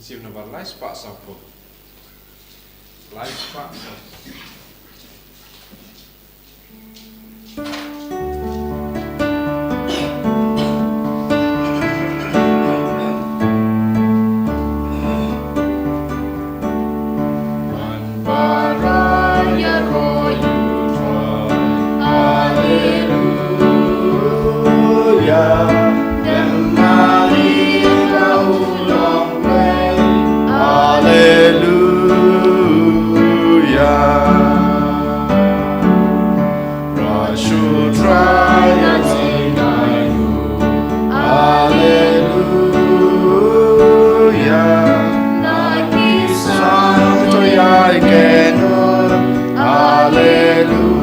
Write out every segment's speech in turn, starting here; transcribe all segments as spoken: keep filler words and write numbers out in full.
Sim number lai spah saw phew. Lai spah saw phew. Haleluya. Rashu traya tingayu. Haleluya. Laki santo ya ikenu. Haleluya.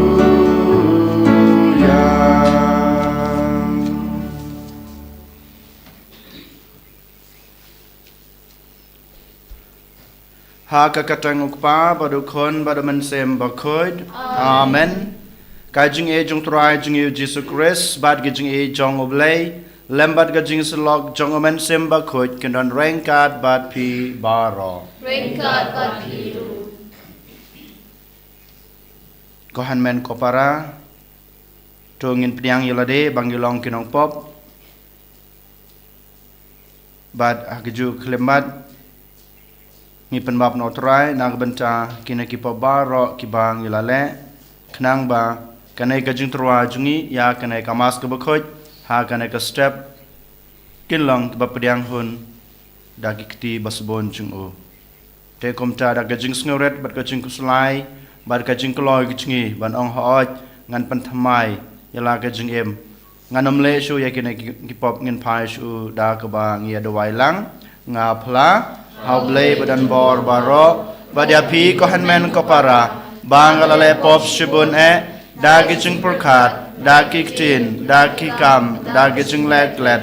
Ha ka kyrteng u Kpa bad u Khun bad u Mynsiem Bakhuid. Amen. Ka jingïeit jong u Trai jong ngi u Jisu Khrist bad ka jingïeit jong u Blei lem bad ka jingsyllok jong u Mynsiem Bakhuid kin don ryngkat bad phi baroh. Ryngkat bad phi ruh. Ko hynmen ko para, to ngin pdiang ïa lade ba ngi long ki nongpop. Bad ha kajuh ka khyllipmat ngi pynbaptist na u Trai na ka bynta kine ki pop baroh kiba ngi la leh, khnang ba kane ka jingtyrwa jong ngi ïa kane ka Mass kaba khuid ha kane ka step kin long kiba pdiang hun da ki kti ba sbun jong u. Te kumta da ka jingsngewrit bad ka jingkhuslai bad ka jingkloi ka jong ngi ban ong, hooid, ngan pynthymmai ïa la ka jingim. Ngan ym leh shuh ïa kine ki, ki pop, ngin phai shuh da kaba ngi ïa duwai lang. Nga phla, ha u Blei badonbor baroh, bad ïa phi ko hynmen ko para, ba nga la leh pop shibun eh, da ki jingpyrkhat, da ki ktien, da ki kam, da ki jingleh klet,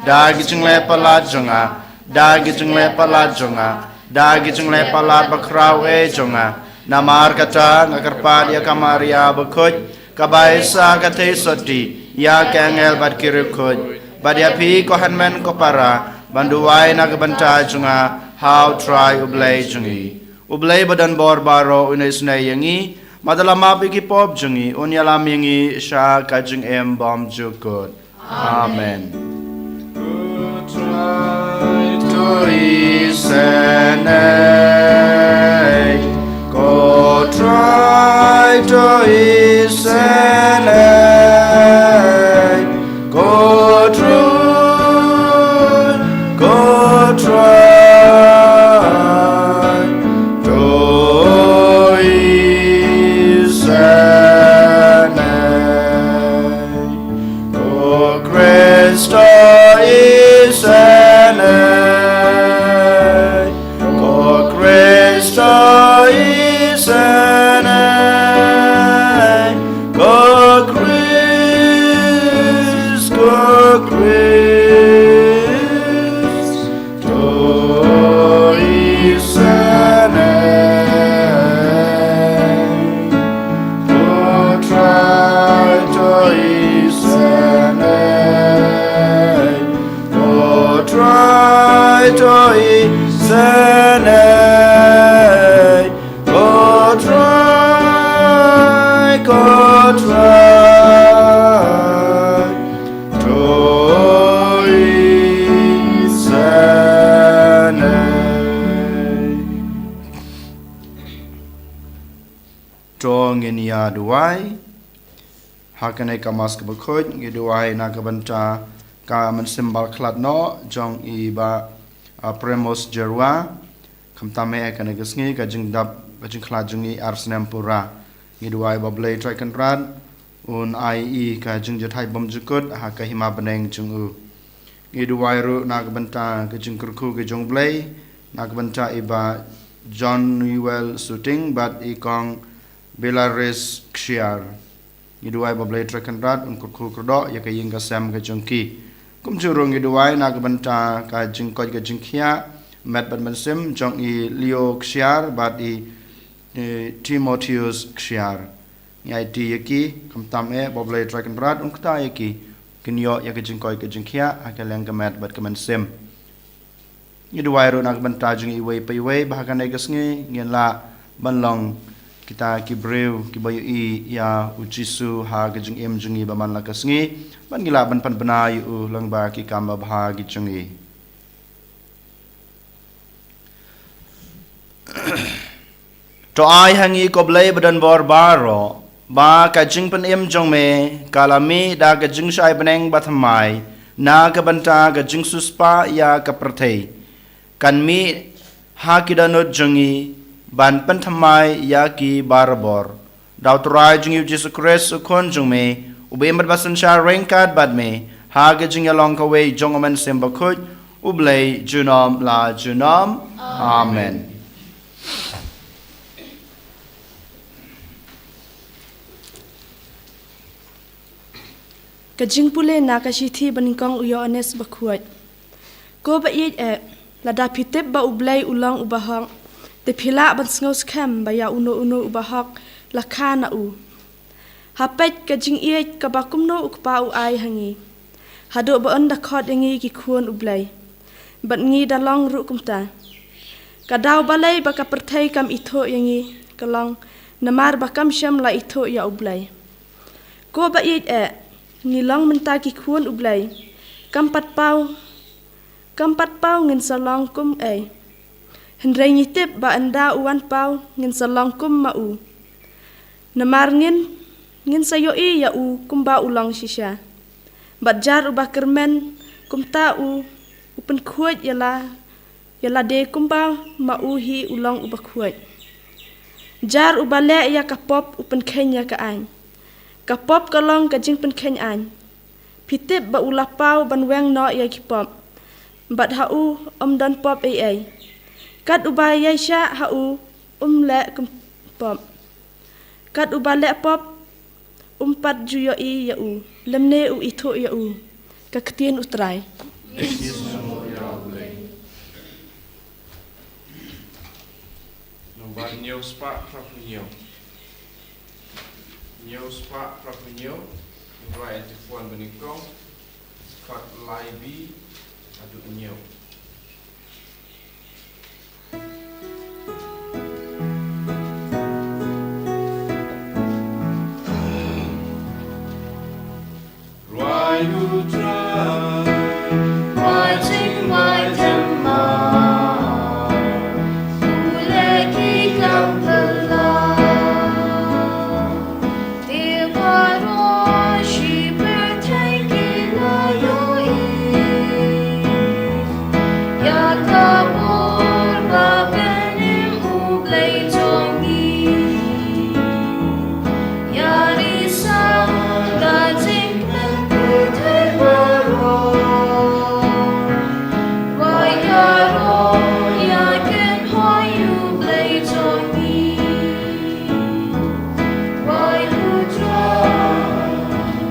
da ki jingleh palat jong nga, da ki jingleh palat jong nga, da ki jingleh palat bakhraw eh jong nga. Namar kata nga kyrpad ïa ka Maria bakhuid, kaba ai sa ka theisotti ïa ki angel bad ki riewkhuid, bad ïa phi ko hynmen ko para, ban duwai na ka bynta jong nga ha u Trai u Blei jong ngi. U Blei badonbor baroh un isynei ïa ngi, bad u la map ïa ki pop jong ngi, un ïalam ïa ngi sha ka jingim bymjukut. Amen. Ko Trai to isynei, ko Trai to isynei, ko Trai, ko Trai to isynei. Ko Khrist to isynei, ko Khrist to isynei, ko Khrist, ko Khrist to isynei, ko Trai to isynei, ko Trai to isynei, ko Trai, ko Trai to isynei. To ngin ïa duwai. Ha kane ka Mass kaba khuid ngi duwai na ka bynta ka mynsiem ba la khlad noh jong i Bah, ah, Premos Jyrwa. Khamtam eh kane ka sngi ka jingdap, ka jingkhlad jong i ar snem pura. Ngi duwai ba U Blei Trai Kynrad un ai ïa i ka jingjahthait bymjukut ha ka hima bneng jong u. Ngi duwai ruh na ka bynta ka jingkyrkhu ka jong U Blei na ka bynta i Bah John Newell Suting bad i Kong Belaris Kshiar. Ngi duwai ba U Blei Trai Kynrad un kyrkhu kyrdoh ïa ka ïing ka sem ka jong ki. Kumjuh ruh ngi duwai na ka bynta ka jingkoit ka jingkhiah met bad mynsiem jong i Leo Kshiar bad i, eh, Timotheus Kshiar. Ngi aiti ïa ki, khamtam eh ba U Blei Trai Kynrad un kta ïa ki, kin ïoh ïa ka jingkoit ka jingkhiah ha ka liang ka met bad ka mynsiem. Ngi duwai ruh na ka bynta jong ngi iwei pa iwei ba ha kane ka sngi ngin lah ban long kita ki briew kiba ïohi ïa u Jisu ha ka jingim jong ngi ba man la ka sngi, ban ngi lah ban pynbna ïa u lyngba ki kam babha ki jong ngi. To ai ha ngi, ko Blei badonbor baroh, ba ka jingpynim jong me ka la mih da ka jingshai bneng bathymmai na ka bynta ka jingsiewspah ïa ka pyrthei, kan mih ha ki dohnud jong ngi ban pynthymmai ïa ki barabor. Da u Trai jong ngi u Jisu Khrist u Khun jong me, uba im bad ba synshar ryngkat bad me ha ka jingïalong kawei jong U Mynsiem Bakhuid, U Blei junom la junom. Amen. Ka jingpule na ka shithi banyngkong u Ïoannis Bakhuid. Ko ba ïeit eh, lada phi tip ba U Blei u long uba hok, te phi lah ban sngewskhem ba ïa uno uno uba hok la kha na u. Ha peit ka jingïeit kaba kumno u Kpa u ai ha ngi, haduh ba un da khot ïa ngi ki khun U Blei. Bad ngi da long ruh kumta. Ka daw balei ba ka pyrthei kam ithuh ïa ngi ka long, namar ba kam shym la ithuh ïa U Blei. Ko ba ïeit eh, ngi long mynta ki khun U Blei, kam pat paw, kam pat paw ngin sa long kum ei. Hynrei ngi tip ba ynda u wan paw ngin sa long kum ma u. Namar ngin, ngin sa ïohi ïa u kumba u long shisha. Bad jar uba kyrmen kumta u, u pynkhuid ïa la, ïa lade kumba ma u hi u long uba khuid. Jar uba leh ïa ka pop u pynkheiñ ïa ka aiñ. Ka pop ka long ka jingpynkheiñ aiñ. Phi tip ba u la paw ban weng noh ïa ki pop. Bad ha u ym don pop ei ei. Kat uba ïaishah ha u um leh kum pop. Kat uba leh pop um pat ju ïohi ïa u, lymne u ithuh ïa u. Ka ktien U Trai. Nongbar hynñiew spah phra phew hynñiew. Hynñiew spah phra phew hynñiew. Ngi duwai antiphon banyngkong. Dkhot lai B haduh hynñiew. Rwai U Trai, rwai jingmut jingmut, u leh ki kam phylla. Te baroh shi pyrthei ki la ïohi ïa ka bor ba pynim U Blei jong ngi. Ïa ri sa ka jingkmen pyrthei baroh. Rwai ka rong ïa kynhoi U Blei jong ngi. Rwai U Trai,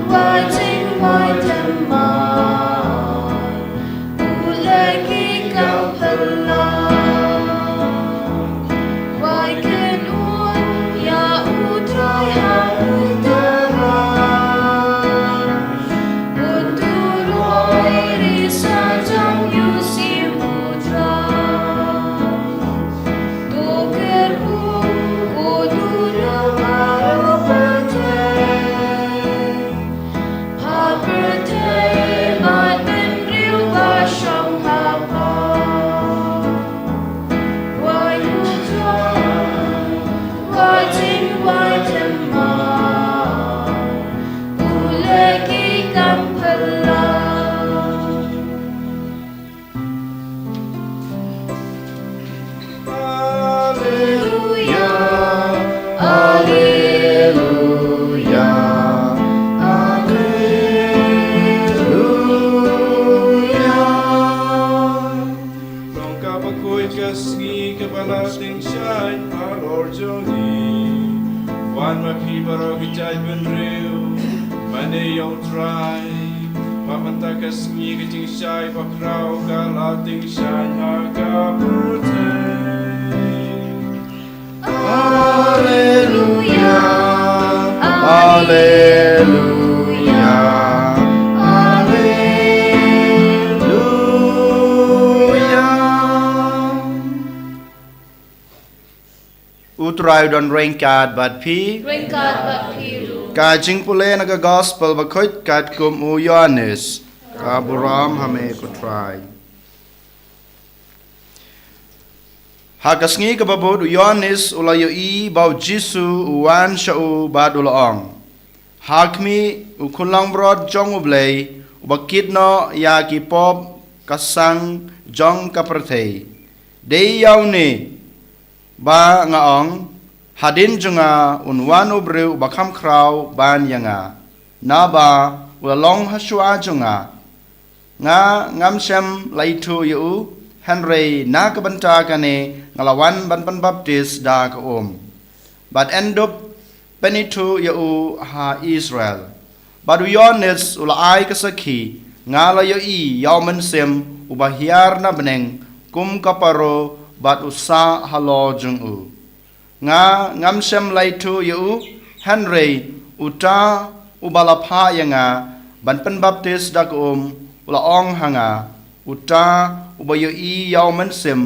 rwai jingmut jingmut, u leh ki kam phylla. Rwai kynhun ïa U Trai ha U Trai. Bun tu roi ri sa jong U Mynsiem U Trai. To kyrkhu ko dunia baroh pyrthei. Ha pyrthei bad bynriew ba shong ha pap. Rwai U Trai, rwai jingmut jingmut, u leh ki kam phylla. Alleluia, alleluia, alleluia. Long kaba khuid ka sngi kaba la tyngshaiñ halor jong ngi. Wan ma phi baroh ki jaitbynriew, mane ïa U Trai. Ba mynta ka sngi ka jingshai bakhraw ka la tyngshaiñ ha ka pyrthei. Alleluia, alleluia, alleluia. U Trai u don ryngkat bad phi. Ryngkat bad phi ruh. Ka jingpule na ka Gospel bakhuid katkum u Ïoannis. Ka burom ha me ko Trai. Ha ka sngi kaba bud u Ïoannis u la ïohi ba u Jisu u wan sha u bad u la ong, ha khmih, u khun langbrot jong U Blei, uba kit noh ïa ki pop ka sang jong ka pyrthei. Dei ïa une ba nga ong, hadien jong nga un wan u briew uba kham khraw ban ïa nga, naba u la long hashwa jong nga. Nga ngam shym la ithuh ïa u, hynrei na ka bynta kane nga la wan ban pynbaptis da ka um. Bad yn dup pynithuh ïa u ha Israel. Bad u Ïoannis u la ai ka sakhi, nga la ïohi ïa u Mynsiem uba hiar na bneng kum ka paro bad u sah halor jong u. Nga ngam shym la ithuh ïa u, hynrei uta uba la phah ïa nga ban pynbaptis da ka um, u la ong ha nga, uta uba ïohi ïa u Mynsiem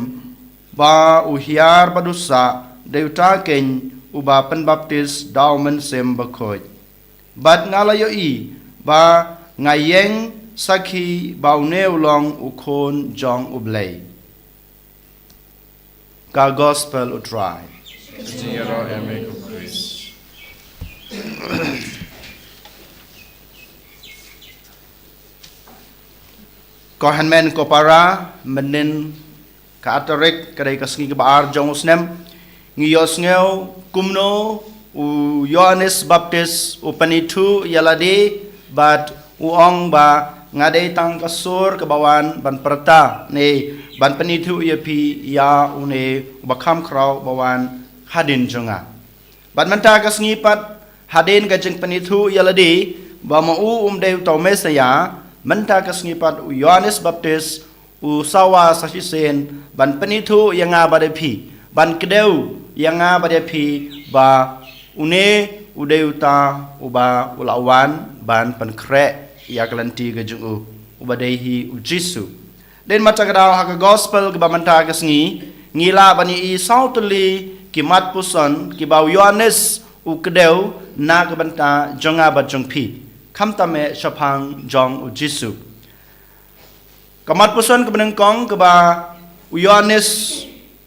ba u hiar bad u sah, dei uta keiñ uba pynbaptis da u Mynsiem Bakhuid. Bad nga la ïohi ba nga ïeng sakhi ba une u long u Khun jong U Blei. Ka Gospel u Trai. Ka jingïaroh ïa me ko Khrist. Ko hynmen ko para, mynnin ka athletic, ka dei ka sngi kaba ar jong u snem. Ngi ïohsngew kumno u Ïoannis Baptis u pynithuh ïa lade bad u ong ba, nga dei tang ka sur kaba wan ban pyrta ne ban pynithuh ïa phi ïa une uba kham khraw ba wan hadien jong nga. Bad mynta ka sngi pat, hadien ka jingpynithuh ïa lade ba ma u um dei uta u Messaïah, mynta ka sngi pat u Ïoannis Baptis u sawa sa shisien ban pynithuh ïa nga bad ïa phi, ban kdew ïa nga bad ïa phi ba une u dei uta uba u la wan ban pynkhreh ïa ka lynti ka jong u, uba dei hi u Jisu. Dei na kata ka daw ha ka Gospel kaba mynta ka sngi, ngi lah ban ïohi saw tylli ki mat puson kiba u Ïoannis u kdew na ka bynta jong nga bad jong phi, khamtam eh shaphang jong u Jisu. Ka mat puson kaba nyngkong kaba u Ïoannis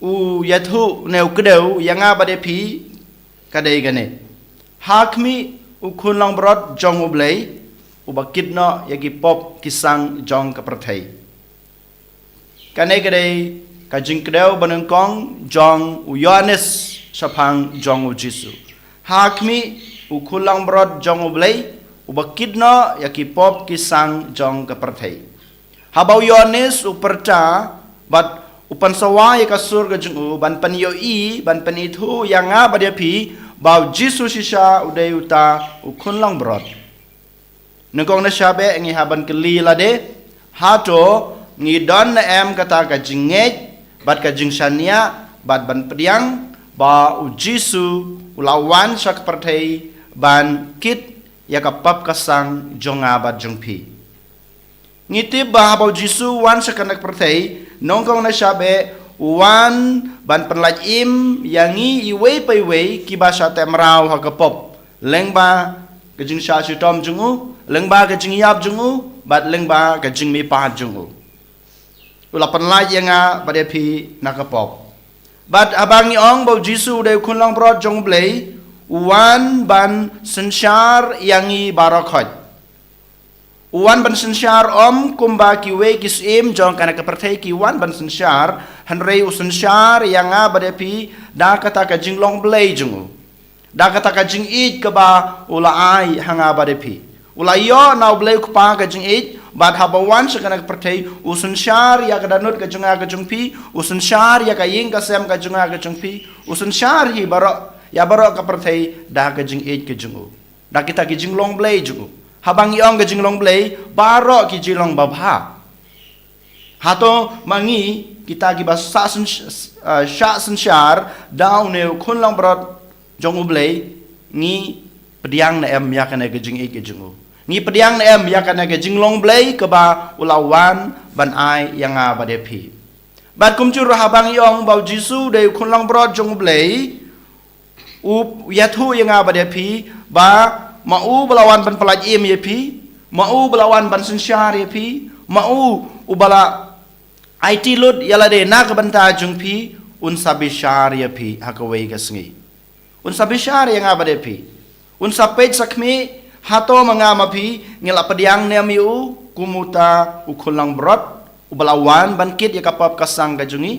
u ïathuh ne u kdew ïa nga bad ïa phi ka dei kane: Ha khmih, u Khun Langbrot jong U Blei, uba kit noh ïa ki pop ki sang jong ka pyrthei. Kane ka dei ka jingkdew ba nyngkong jong u Ïoannis shaphang jong u Jisu. Ha khmih, u Khun Langbrot jong U Blei, uba kit noh ïa ki pop ki sang jong ka pyrthei. Haba u Ïoannis u pyrta bad u pynsawa ïa ka sur ka jong u ban pynïohi, ban pynithuh ïa nga bad ïa phi ba u Jisu shisha u dei uta u Khun Langbrot, nyngkong na shaba ngi hap ban kylli lade, hato ngi don ne em kata ka jingngeit bad ka jingshaniah bad ban pdiang ba u Jisu u la wan sha ka pyrthei ban kit ïa ka pop ka sang jong nga bad jong phi? Ngi tip ba haba u Jisu u wan sha kane ka pyrthei, nyngkong na shaba u wan ban pynlait im ïa ngi iwei pa iwei kiba shah teh mraw ha ka pop, lyngba ka jingshah shitom jong u, lyngba ka jingïap jong u, bad lyngba ka jingmihpat jong u. U la pynlait ïa nga bad ïa phi na ka pop. Bad haba ngi ong ba u Jisu u dei u Khun Langbrot jong U Blei, u wan ban synshar ïa ngi baroh khoit. U wan ban synshar, ym kumba kiwei ki syiem jong kane ka pyrthei ki wan ban synshar, hynrei u synshar ïa nga bad ïa phi da kata ka jinglong Blei jong u, da kata ka jingïeit kaba u la ai ha nga bad ïa phi. U la ïoh na U Blei U Kpa ka jingïeit, bad haba u wan sha kane ka pyrthei, u synshar ïa ka dohnud ka jong nga ka jong phi, u synshar ïa ka ïing ka sem ka jong nga ka jong phi, u synshar hi baroh, ïa baroh ka pyrthei da ka jingïeit ka jong u, da kita ki jinglong Blei jong u. Haba ngi ong ka jinglong Blei, baroh ki jinglong babha. Hato ma ngi kita kiba shah syn-, eh, shah synshar da une u Khun Langbrot jong U Blei, ngi pdiang ne em ïa kane ka jingïeit ka jong u? Ngi pdiang ne em ïa kane ka jinglong Blei kaba u la wan ban ai ïa nga bad ïa phi? Bad kumjuh ruh haba ngi ong ba u Jisu u dei u Khun Langbrot jong U Blei, U ïathuh ïa nga bad ïa phi, ba ma u ba la wan ban pyllait im ïa phi, ma u ba la wan ban synshar ïa phi, ma u u ba la aiti lut ïa lade na ka bynta jong phi, un sa bishar ïa phi ha kawei ka sngi. Un sa bishar ïa nga bad ïa phi. Un sa peit sa khmih, hato ma nga ma phi ngi la pdiang ne em ïa u kum uta u khun langbrot u ba la wan ban kit ïa ka pop ka sang ka jong ngi.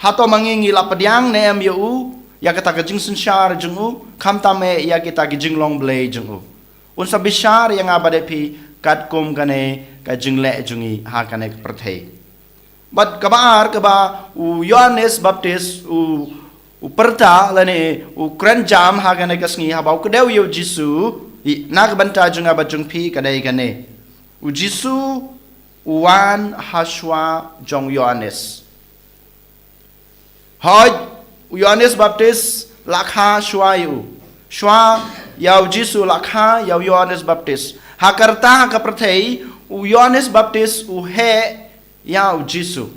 Hato ma ngi ngi la pdiang ne em ïa u ïa kata ka jingsynshar jong u, khamtam eh ïa kita ki jinglong Blei jong u. Un sa bishar ïa nga bad ïa phi katkum kane ka jingleh jong ngi ha kane ka pyrthei. Bad kaba ar, kaba u Ïoannis Baptist u, u pyrta lane u kren jam ha kane ka sngi haba u kdew ïa u Jisu, i, na ka bynta jong nga bad jong phi ka dei kane. U Jisu u wan ha shuwa jong u Ïoannis. Hooid, u Ïoannis Baptist la kha shuwa ïa u. Shuwa ïa u Jisu la kha ïa u Ïoannis Baptist. Ha ka rta ha ka pyrthei, u Ïoannis Baptist u heh ïa u Jisu.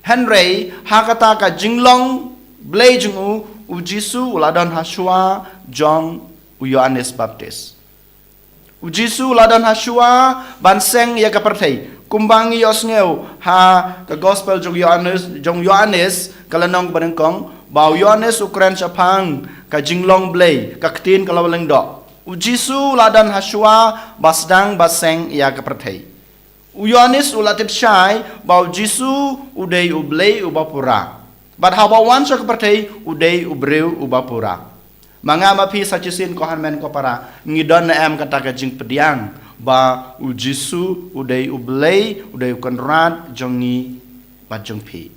Hynrei ha kata ka jinglong Blei jong u, u Jisu u la don ha shuwa jong u Ïoannis Baptist. U Jisu u la don ha shuwa ban seng ïa ka pyrthei. Kumba ngi ïohsngew ha ka gospel jong Ïoannis, jong Ïoannis, ka lynnong ba nyngkong, ba u Ïoannis u kren shaphang ka jinglong Blei, ka ktien ka la lyngdoh. U Jisu u la don ha shuwa ba sdang ba seng ïa ka pyrthei. U Ïoannis u la tip shai ba u Jisu u dei u Blei uba pura. Bad haba u wan sha ka pyrthei u dei u briew uba pura. Ma nga ma phi sa shisien, ko hynmen ko para, ngi don ne em kata ka jingpdiang ba u Jisu u dei u Blei, u dei u Kynrad jong ngi bad jong phi?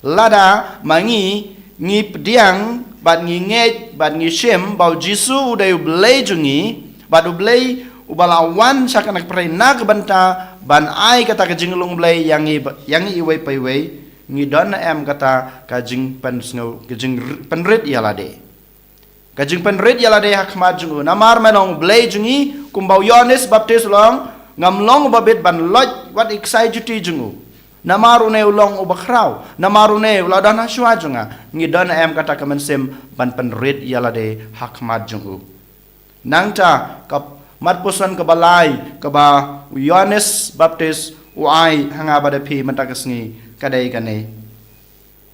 Lada ma ngi ngi pdiang bad ngi ngeit bad ngi shim ba u Jisu u dei u Blei jong ngi, bad u Blei uba la wan sha kane ka pyrthei na ka bynta ban ai kata ka jinglong Blei ïa ngi ba, ïa ngi iwei pa iwei, ngi don ne em kata ka jingpynsngew, ka jingpynrit ïa lade? Ka jingpynrit ïa lade ha khmat jong u. Namar me long u Blei jong ngi, kumba u Ïoannis Baptist u long, ngam long uba bit ban loit wat i ksai juti jong u. Namar une u long uba khraw, namar une u la don ha shuwa jong nga. Ngi don ne em kata ka mynsiem ban pynrit ïa lade ha khmat jong u? Nangta ka mat puson kaba lai kaba u Ïoannis Baptist u ai ha nga bad ïa phi mynta ka sngi ka dei kane.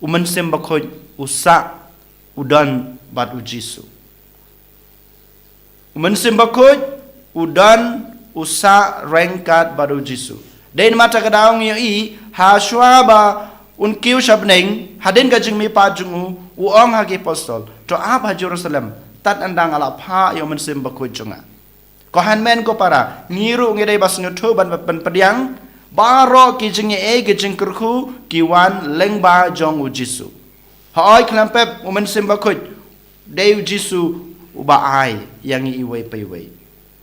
U Mynsiem Bakhuid u sah, u don bad u Jisu. U Mynsiem Bakhuid u don, u sah ryngkat bad u Jisu. Dei namar kata ka daw ngi ïohi ha shuwa ba un kiew sha bneng, hadien ka jingmihpat jong u, u ong ha ki apostol, to ap ha Jerusalem, tad haduh nga la phah ïa u Mynsiem Bakhuid jong nga. Ko hynmen ko para, ngi ruh ngi dei ba sngewthuh ban, ban pdiang, baroh ki jingïeit ki jingkyrkhu ki wan lyngba jong u Jisu. Hooid khlem pep, u Mynsiem Bakhuid dei u Jisu uba ai ïa ngi iwei pa iwei.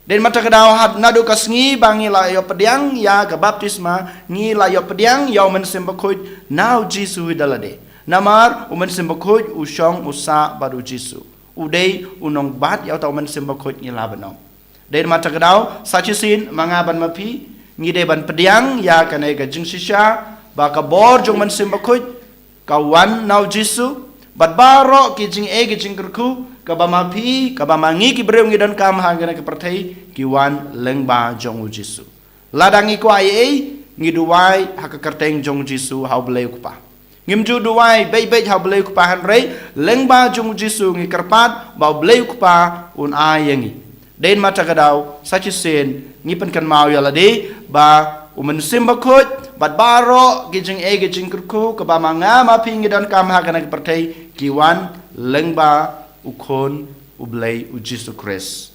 Dei namar kata ka daw haduh naduh ka sngi ba ngi la ïoh pdiang ïa ka baptisma, ngi la ïoh pdiang ïa u Mynsiem Bakhuid na u Jisu hi da lade. Namar u Mynsiem Bakhuid u shong u sah bad u Jisu. U dei u nongbat ïa uta u Mynsiem Bakhuid, ngi lah ban ong. Dei namar kata ka daw sa shisien ma nga bad ma phi ngi dei ban pdiang ïa kane ka jingshisha ba ka bor jong u Mynsiem Bakhuid ka wan na u Jisu, bad baroh ki jingïeit ki jingkyrkhu kaba ma phi, kaba ma ngi ki briew ngi donkam ha kane ka pyrthei ki wan lyngba jong u Jisu. Lada ngi kwah ei ei, ngi duwai ha ka kyrteng jong u Jisu ha u Blei u Kpa. Ngim ju duwai beit beit ha u Blei u Kpa hynrei lyngba jong u Jisu ngi kyrpad ba u Blei u Kpa un ai ïa ngi. Dei namar kata ka daw sa shisien ngi pynkynmaw ïa lade ba u Mynsiem Bakhuid bad baroh ki jingïeit ki jingkyrkhu kaba ma nga ma phi ngi donkam ha kane ka pyrthei ki wan lyngba u Khun u Blei u Jisu Khrist.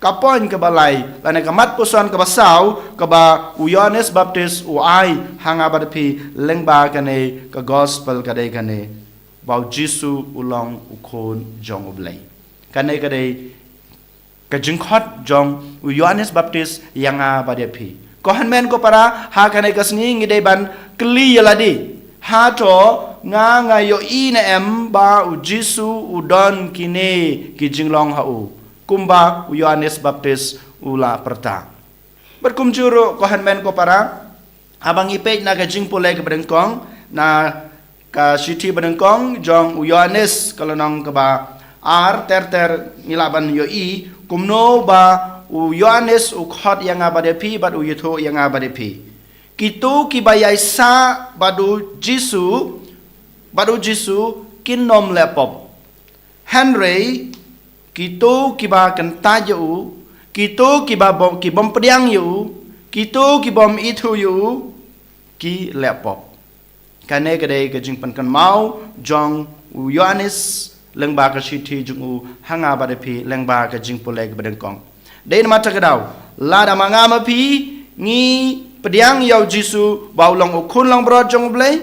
Ka point kaba lai lane ka mat puson kaba saw kaba u Ïoannis Baptist u ai ha nga bad phi lyngba kane ka gospel ka dei kane, ba u Jisu u long u Khun jong u Blei. Kane ka dei ka jingkhot jong u Ïoannis Baptist ïa nga bad ïa phi. Ko hynmen ko para, ha kane ka sngi ngi dei ban kylli ïa lade, hato nga nga ïohi ne em ba u Jisu u don kine ki jinglong ha u, kumba u Ïoannis Baptist u la pyrta? Bad kumjuh ruh ko hynmen ko para, haba ngi peit na ka jingpule kaba nyngkong, na ka shithi ba nyngkong jong u Ïoannis ka lynnong kaba Ar ter ter ngi lah ban ïohi kumno ba u Ïoannis u khot ïa nga bad ïa phi bad u ïathuh ïa nga bad ïa phi. Kito kiba ïai sah bad u Jisu, bad u Jisu kin ym leh pop. Hynrei kito kiba kyntait ïa u, kito kiba bym, ki bym pdiang ïa u, kito ki bym ithuh ïa u, ki leh pop. Kane ka dei ka jingpynkynmaw jong u Ïoannis lyngba ka shithi jong u ha nga bad ïa phi lyngba ka jingpule kaba nyngkong. Dei namar kata ka daw, lada ma nga ma phi ngi pdiang ïa u Jisu ba u long u Khun Langbrot jong U Blei,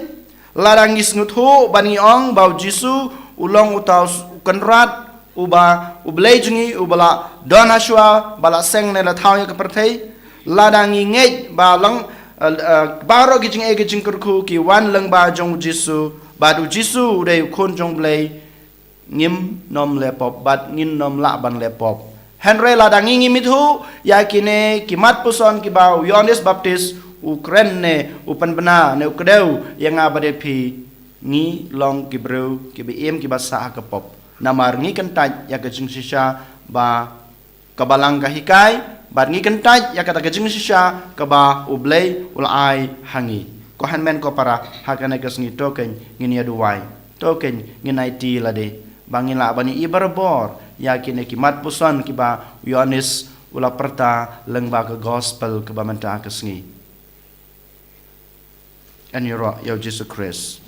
lada ngi sngewthuh bad ngi ong ba u Jisu u long uta u Kynrad uba U Blei jong ngi uba la don ha shuwa ba la seng ne la thaw ïa ka pyrthei, lada ngi ngeit ba long, eh, eh, baroh ki jingeh ki jingkyrkhu ki wan lyngba jong u Jisu bad u Jisu u dei u Khun jong U Blei, ngim nym leh pop bad ngin nym lah ban leh pop. Hynrei lada ngi ngim ithuh ïa kine ki mat puson kiba u Ïoannis Baptis u kren ne u pynbna ne u kdew ïa nga bad ïa phi, ngi long ki briew kiba im kiba sah ha ka pop. Namar ngi kyntait ïa ka jingshisha ba ka Balang ka hikai, bad ngi kyntait ïa kata ka jingshisha kaba U Blei u la ai ha ngi. Ko hynmen ko para, ha kane ka sngi to kein ngin ïa duwai, to kein ngin aiti lade ba ngin lah ban ïohi barabor ïa kine ki mat puson kiba u Ïoannis u la pyrta lyngba ka gospel kaba mynta ka sngi. Yn ïaroh ïa u Jisu Khrist.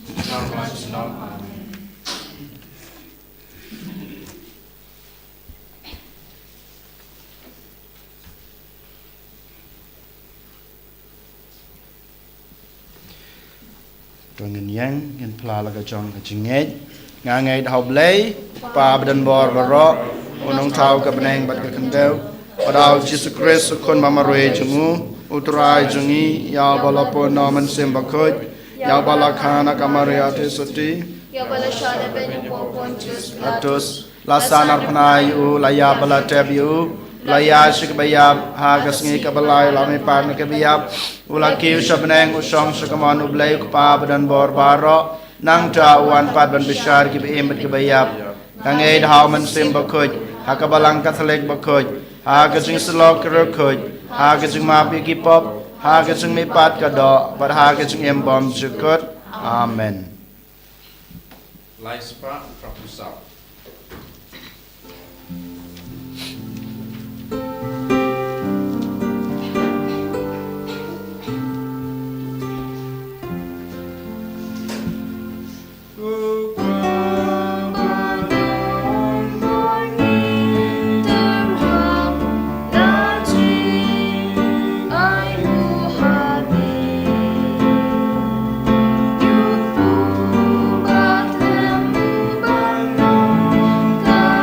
To ngin ïeng, ngin phla la ka jong ka jingngeit. Nga ngeit ha U Blei, Kpa ba don bor baroh, u nongthaw ka bneng bad ka khyndew. Bad ha u Jisu Khrist u Khun ba marwei jong u, u Trai jong ngi, ïa uba la pun na u Mynsiem Bakhuid, ïa uba la kha na ka Maria Theisotti, ïa uba la shah lehbeiñ hapoh Pontius Pilatus, la sah narphna ïa u, la ïap bad la tep ïa u, la ïaid sha kaba ïap, ha ka sngi kaba lai u la mihpat na kiba ïap, u la kiew sha bneng, u shong sha kamon U Blei U Kpa ba don bor baroh. Nangta u wan pat ban bishar kiba im bad kiba ïap. Nga ngeit ha u Mynsiem Bakhuid, ha ka Balang Katholik bakhuid, ha ka jingsyllok ki riewkhuid, ha ka jingmap ïa ki pop, ha ka jingmihpat ka doh, bad ha ka jingim bymjukut. Jukut. Amen. Lai spah phra phew saw.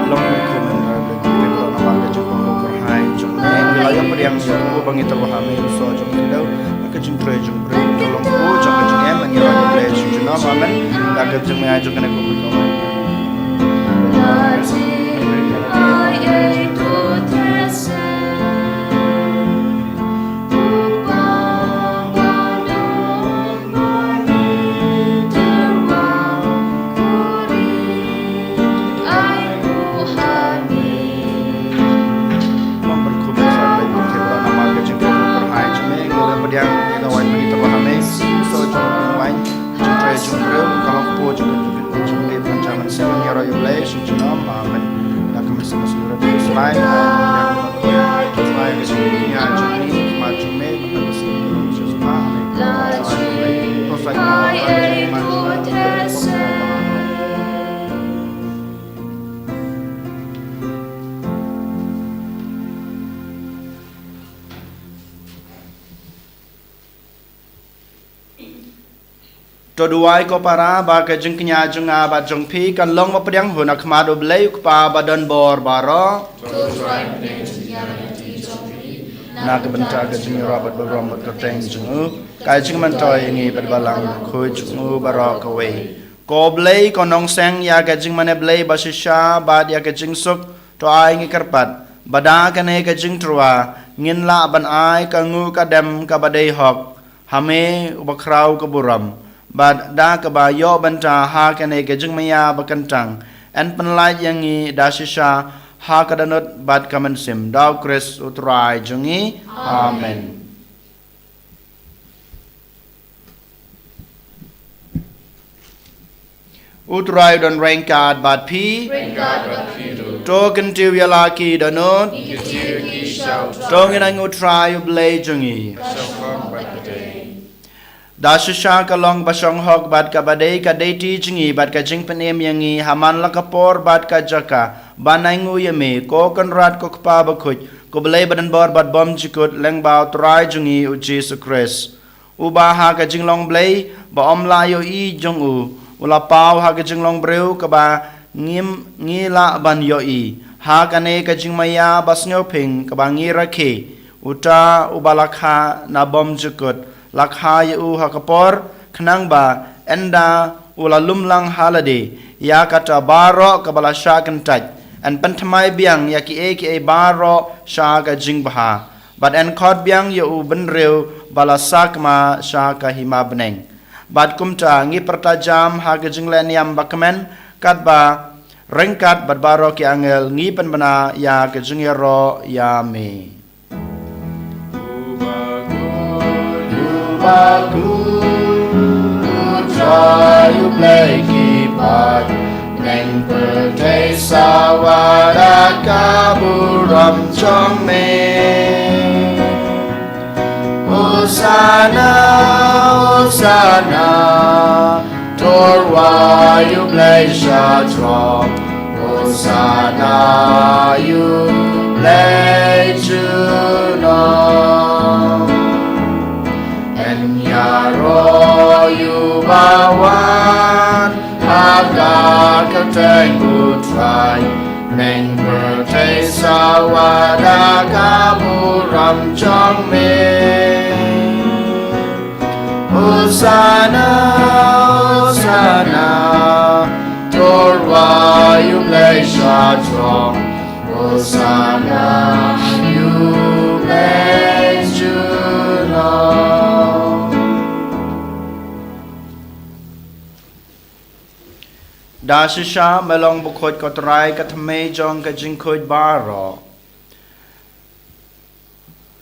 Long mei khun ngan rai Blei kyrteng baroh namar ka jingkohnguh kyrhai jong me. Ngi la ïoh pdiang ïa u ba ngi tyrwa ha me, u soh jong ka khyndew, ka jingtrei jong u briew, ka long u jong ka jingim, ngi rai Blei jong junom. Amen. Da ka jingmyntoi jong kane ka khun. Long pyrkhat ba sa leit pyrkhat ba namar ka jingkohnguh kyrhai jong me, ngi la pdiang ïa ka waiñ ba ngi tyrwa ha me, u soh jong ka waiñ, jingtrei jong u briew, ka long kpu jong ka jingtrei, jingtrei ban jam ban seng, ngi ïaroh ïa Blei sha junom. Amen. Da ka mynsiem ba sngewrit, Trai, Trai, ka jingïa jong ngi, ka jong me, ka jong me, ka jong me, ka jong me. To duwai ko para ba ka jingkñia jong nga bad jong phi kan long ba pdiang hun ha khmat U Blei U Kpa ba don bor baroh. To Trai, pynïaid jingïarap ïa ki jong phi. Na ka bynta ka jingïarap bad burom bad kyrteng jong u, ka jingmyntoi ïa ngi bad Balang Bakhuid jong u baroh kawei. Ko Blei, ko nongseng ïa ka jingmane Blei ba shisha bad ïa ka jingsuk, to ai ngi kyrpad ba da kane ka jingtyrwa ngin lah ban ai ka nguh ka dem kaba dei hok ha me uba khraw ka burom, bad da kaba ïoh bynta ha kane ka jingmaïa ba kyntang, yn pynlait ïa ngi da shisha ha ka dohnud bad ka mynsiem, da U Khrist U Trai jong ngi. Amen. U Trai u don ryngkat bad phi. Ryngkat bad phi ruh. To kyntiew ïa la ki dohnud. Ngi kyntiew ïa ki sha U Trai. To ngin ai nguh ha U Trai U Blei jong ngi. Ka shong bad ka dei. Da shisha ka long ba shong hok bad kaba dei ka deiti jong ngi bad ka jingpynim ïa ngi ha man la ka por bad ka jaka ban ai nguh ïa me, ko Kynrad, ko Kpa bakhuid, ko Blei badonbor bad bymjukut, lyngba U Trai jong ngi U Jisu Khrist. Uba ha ka jinglong Blei ba ym lah ïohi jong u, u la paw ha ka jinglong briew kaba ngim, ngi lah ban ïohi. Ha kane ka jingmaïa ba sngewphieng kaba ngi rakhe, uta uba la kha na bymjukut la kha ïa u ha ka por, khnang ba ynda u la lum lang ha lade, ïa kata baroh kaba la shah kyntait yn pynthymmai biang ïa kiei kiei baroh sha ka jingbha, bad yn khot biang ïa u bynriew ba la sakma sha ka hima bneng. Bad kumta ngi pyrta jam ha ka jinglehniam ba kmen, katba ryngkat bad baroh ki angel ngi pynbna ïa ka jingïaroh ïa me. U bakhuid, U bakhuid, U Trai U Blei ki paid, bneng pyrthei sawa da ka burom jong me. Hosanna, Hosanna, to rwai U Blei sha jrong. Hosanna ïa U Blei junom. Yn ïaroh ïa uba wan ha ka kyrteng U Trai, bneng pyrthei sawa da ka burom jong me. Hosanna, Hosanna, to rwai U Blei sha jrong. Hosanna ïa U Blei junom. Da shisha me long bakhuid ko Trai, ka thymmei jong ka jingkhuid baroh.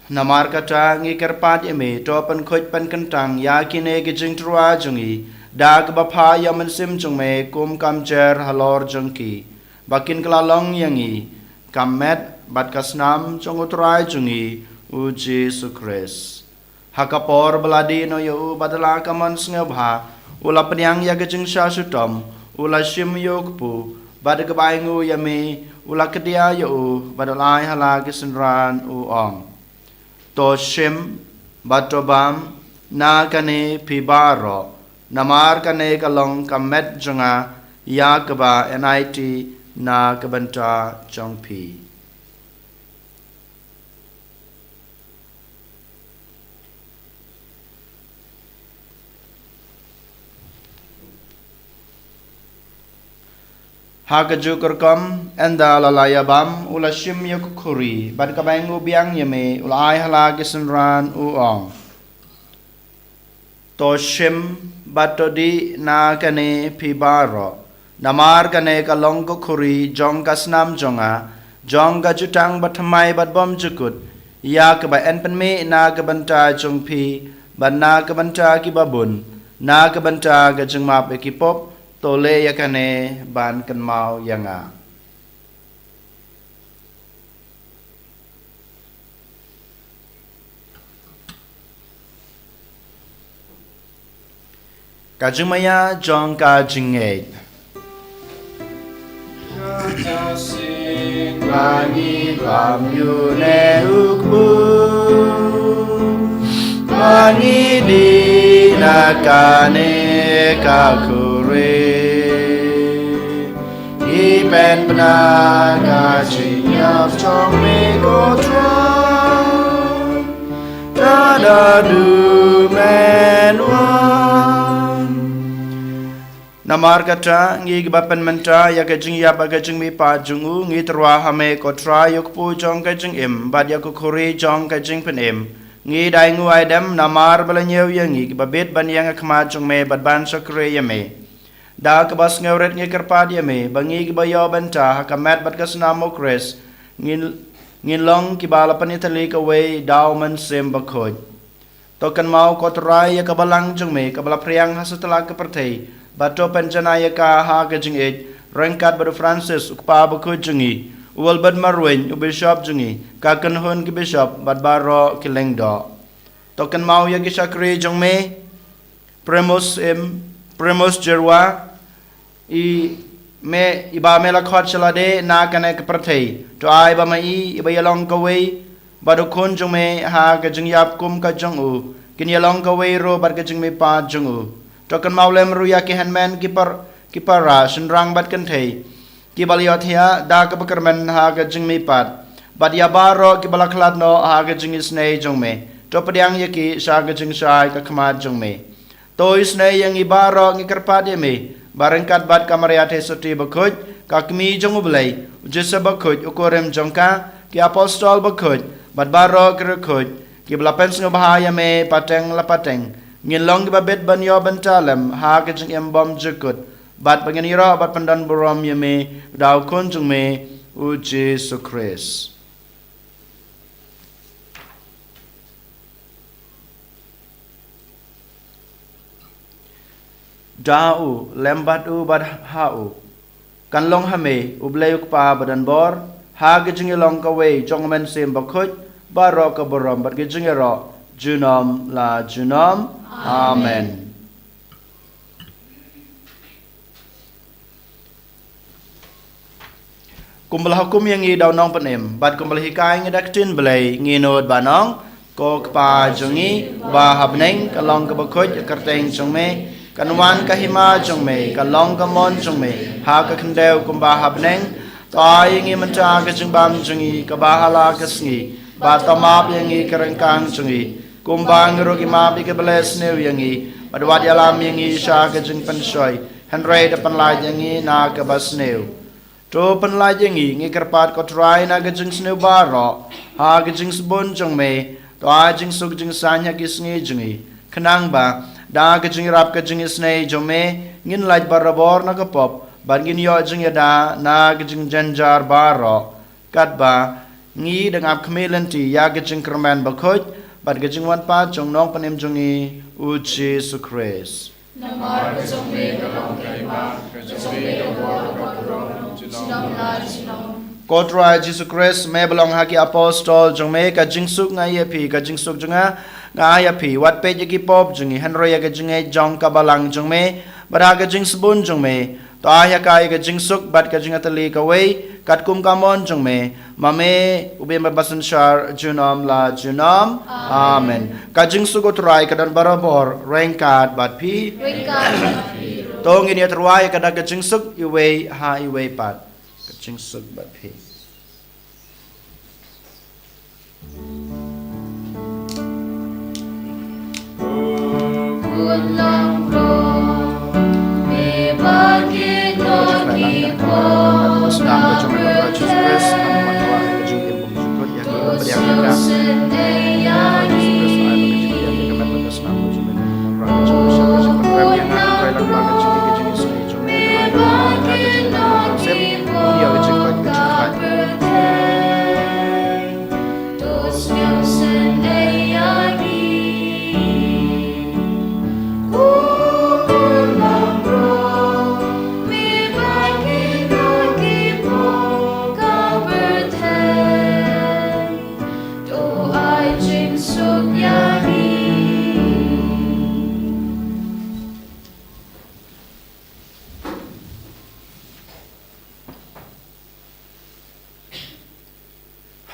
Namar kata ngi kyrpad ïa me, to pynkhuid pynkyntang ïa kine ki jingtyrwa jong ngi da kaba phah ïa u Mynsiem jong me kum ka mjer halor jong ki, ba kin kylla long ïa ngi ka met bad ka snam jong U Trai jong ngi U Jisu Khrist. Ha ka por ba la dih noh ïa u bad da la ka mon sngewbha u la pynïang ïa ka jingshah shitom, u la shim ïa u kpu bad da kaba ainguh ïa me u la kdiah ïa u bad u la ai ha la ki synran, u ong: To shim bad to bam na kane phi baroh, namar kane ka long ka met jong nga ïa kaba yn aiti na ka bynta jong phi. Ha kajuh ka rukom, ynda la la ïa bam, u la shim ïa ka khuri bad kaba ainguh biang ïa me u la ai ha la ki synran, u ong: To shim bad to dih na kane phi baroh, namar kane ka long ka khuri jong ka snam jong nga, jong ka jutang bathymmai bad bymjukut, ïa kaba yn pynmih na ka bynta jong phi bad na ka bynta kiba bun na ka bynta ka jingmap ïa ki pop. To leh ïa kane ban kynmaw ïa nga. Ka jingmaïa jong ka jingngeit. Ka jingïaseng ba ngi bam ïa une u kpu, ba ngi dih na kane ka khuri, ngi pynbna ka jingïap jong me, ko Trai, tad haduh men wan. Namar kata, ngi kiba pynmynta ïa ka jingïap bad ka jingmihpat jong u, ngi tyrwa ha me, ko Trai, ïa u kpu jong ka jingim bad ïa ka khuri jong ka jingpynim. Ngi da ainguh aidem namar ba la ñiew ïa ngi kiba bit ban ïeng ha khmat jong me bad ban shakri ïa me. Da kaba sngewrit ngi kyrpad ïa me ba ngi kiba ïoh bynta ha ka met bad ka snam u Khrist ngin, ngin long kiba la pynïatylli kawei da u Mynsiem Bakhuid. To kynmaw ko Trai ïa ka balang jong me kaba la phriang ha satlak ka pyrthei, bad to pynjanai ïa ka ha ka jingïeit ryngkat bad u Francis u kpa bakhuid jong ngi, u Wilbert Marwein u bishop jong ngi, ka kynhun ki bishop bad baroh ki lyngdoh. To kynmaw ïa ki shakri jong me, Primus im, Primus Jerwa, i me, iba me la khot sha lade na kane ka pyrthei. To ai ba ma i iba ïalong kawei bad u khun jong me ha ka jingïap kum ka jong u, kin ïalong kawei ruh bad ka jingmihpat jong u. To kynmaw lem ruh ïa ki hynmen ki par, ki para shynrang bad kynthei kiba la ïohthiah da kaba kyrmen ha ka jingmihpat, bad ïa baroh kiba la khlad noh ha ka jingisynei jong me. To pdiang ïa ki sha ka jingshai ka khmat jong me. To isynei ïa ngi baroh, ngi kyrpad ïa me ba ryngkat bad ka Maria Theisotti bakhuid, ka kmie jong u Blei, u Joseph bakhuid u kurim jong ka, ki apostol bakhuid bad baroh ki riewkhuid kiba la pynsngewbha ïa me pateng la pateng, ngin long kiba bit ban ïoh bynta lem ha ka jingim bymjukut, bad ba ngin ïaroh bad pyndonburom ïa me da u Khun jong me u Jisu Khrist. Da u, lem bad u bad ha u, kan long ha me u Blei u Kpa badonbor, ha ka jingïalong kawei jong u Mynsiem Bakhuid, baroh ka burom bad ka jingïaroh junom la junom. Amen. Kumba la hukum ïa ngi da u Nongpynim bad kumba la hikai ïa ngi da ka ktien Blei, ngin nud ban ong: Ko Kpa jong ngi ba ha bneng, ka long kaba khuid ka kyrteng jong me, kan wan ka hima jong me, ka long ka mon jong me ha ka khyndew kumba ha bneng. To ai ïa ngi mynta ka jingbam jong ngi kaba ha la ka sngi, bad to map ïa ngi ki ryngkang jong ngi, kumba ngi ruh ngi map ïa kiba leh sniew ïa ngi, bad wat ïalam ïa ngi sha ka jingpynshoi, hynrei to pynlait ïa ngi na kaba sniew. To pynlait ïa ngi, ngi kyrpad ko Trai, na ka jingsniew baroh, ha ka jingsbun jong me, to ai jingsuk jingsaiñ ha ki sngi jong ngi, khnang ba da ka jingïarap ka jingisynei jong me, ngin lait barabor na ka pop, bad ngin ïoh jingïada na ka jingjynjar baroh, katba ngi dang ap khmih lynti ïa ka jingkyrmen bakhuid bad ka jingwanpat jong u Nongpynim jong ngi u Jisu Khrist. Namar ka jong me ka long ka hima, ka jong me ka bor, ka burom, junom la junom. Ko Trai Jisu Khrist, me ba la ong ha ki apostol jong me: Ka jingsuk nga ai ïa phi, ka jingsuk jong nga nga ai ïa phi. Wat peit ïa ki pop jong ngi, hynrei ïa ka jingngeit jong ka balang jong me, bad ha ka jingsbun jong me, to ai ha ka ïa ka jingsuk bad ka jingïatylli kawei, katkum ka mon jong me, ma me u ba im bad ba synshar junom la junom. Amen. Ka jingsuk u Trai ka don barabor ryngkat bad phi. Ryngkat bad phi ruh. To ngin ïatyrwa ïa ka da ka jingsuk iwei ha iwei pat. Ka jingsuk bad phi.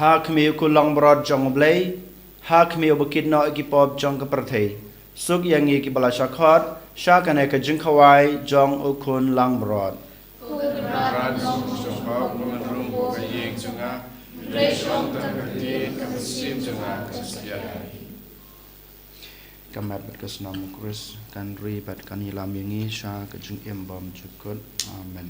Ha khmih u Khun langbrot jong U Blei, ha khmih uba kit noh ïa ki pop jong ka pyrthei, suk ïa ngi kiba la shah khot sha kane ka jingkhawai jong u Khun langbrot. Ko Kynrad, nongshong bha, ym rung ka ïing jong nga, hynrei ong tang ka ktien, ka mynsiem jong nga kan sa biang. Ka met bad ka snam u Khrist kan ri bad kan ïalam ïa ngi sha ka jingim bymjukut. Amen.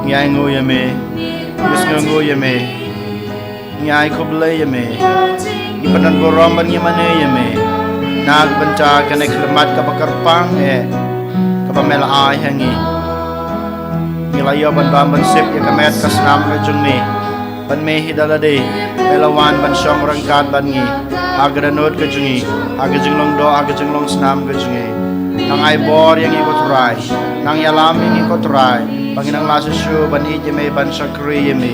Ngi ai nguh ïa me, ngi sngewnguh ïa me, ngi ai khublei ïa me, ngi pynban burom bad ngi mane ïa me na ka bynta kane ka khmat kaba kyrpang eh kaba me la ai ha ngi. Ngi la ïoh ban bam ban sip ïa ka met ka snam ka jong me. Bad me hi da lade me la wan ban shong ryngkat bad ngi ha ka dohnud ka jong ngi, ha ka jinglong doh, ha ka jinglong snam ka jong ngi. Nang ai bor ïa ngi ko Trai, nang ïalam ïa ngi ko Trai, ba ngin nang lah shuh shuh ban ïeit ïa me, ban shakri ïa me.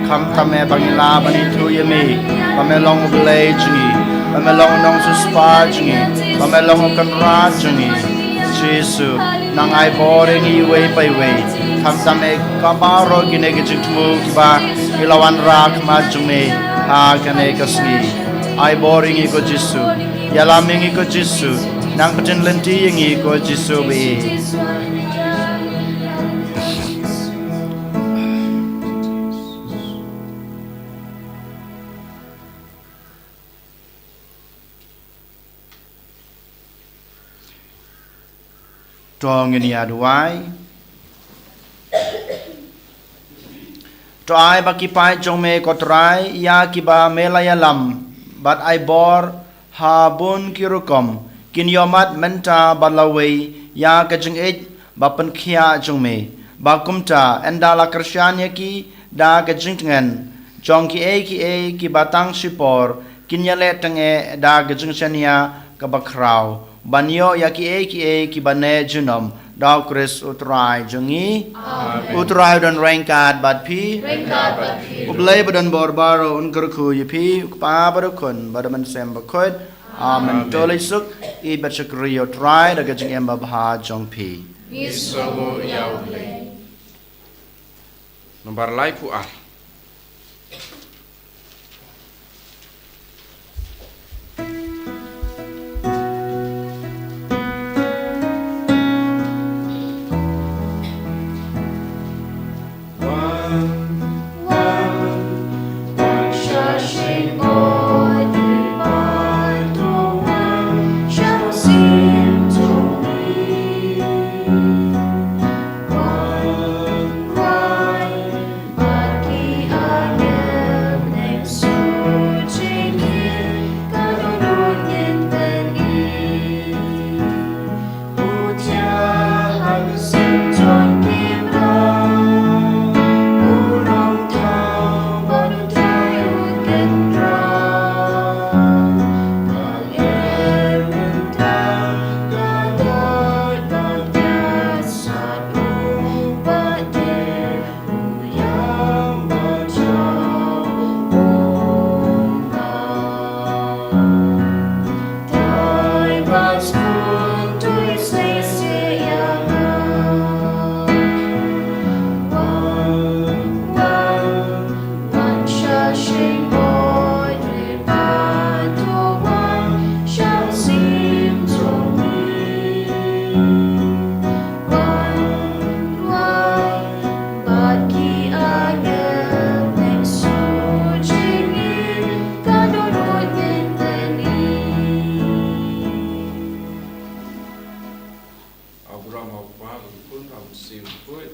Khamtam eh ba ngin lah ban ithuh ïa me ba me long U Blei jong ngi, ba me long U Nongsiewspah jong ngi, ba me long U Kynrad jong ngi. Jisu, nang ai bor ïa ngi iwei pa iwei. Khamtam eh ka baroh kine ki jingthmu kiba ngi la wanrah ha khmat jong me ha kane ka sngi. Ai bor ïa ngi ko Jisu. Ïalam ïa ngi ko Jisu. Nang pyntip lynti ïa ngi ko Jisu ba ïeit. To ngin ïa duwai. To ai ba ki paid jong me ko Trai ïa kiba me la ïalam bad ai bor ha bun ki rukom, kin ïohmad mynta bad lawei ïa ka jingïeit ba pynkhiah jong me. Ba kumta ynda la kyrshan ïa ki da ka jingtngen jong kiei kiei kiba tang shipor, kin ïaleh tang eh da ka jingshaniah kaba khraw ban ïoh ïa kiei kiei kiba neh junom, da U Khrist U Trai jong ngi. Amen. U Trai u don ryngkat bad phi. Ryngkat bad phi. U Blei ba don bor baroh un kyrkhu ïa phi, U Kpa bad U Khun bad U Mynsiem Bakhuid. Amen. Amen. To leit suk, ïeit bad shakri ïa U Trai da ka jingim babha jong phi. Ngi sngewnguh ïa U Blei. Nombar laiphew ar.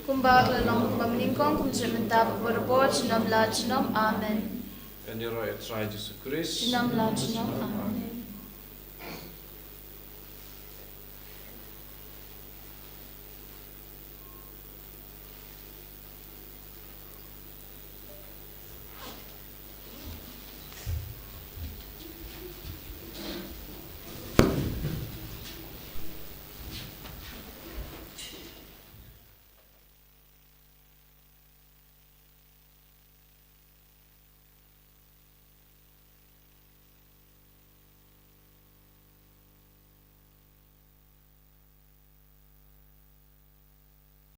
Kumba ka la long kumba mynnyngkong, kumjuh mynta, bad baroh por junom la junom. Amen. Ïaroh ïa U Trai Jisu Khrist. Junom la junom. Amen.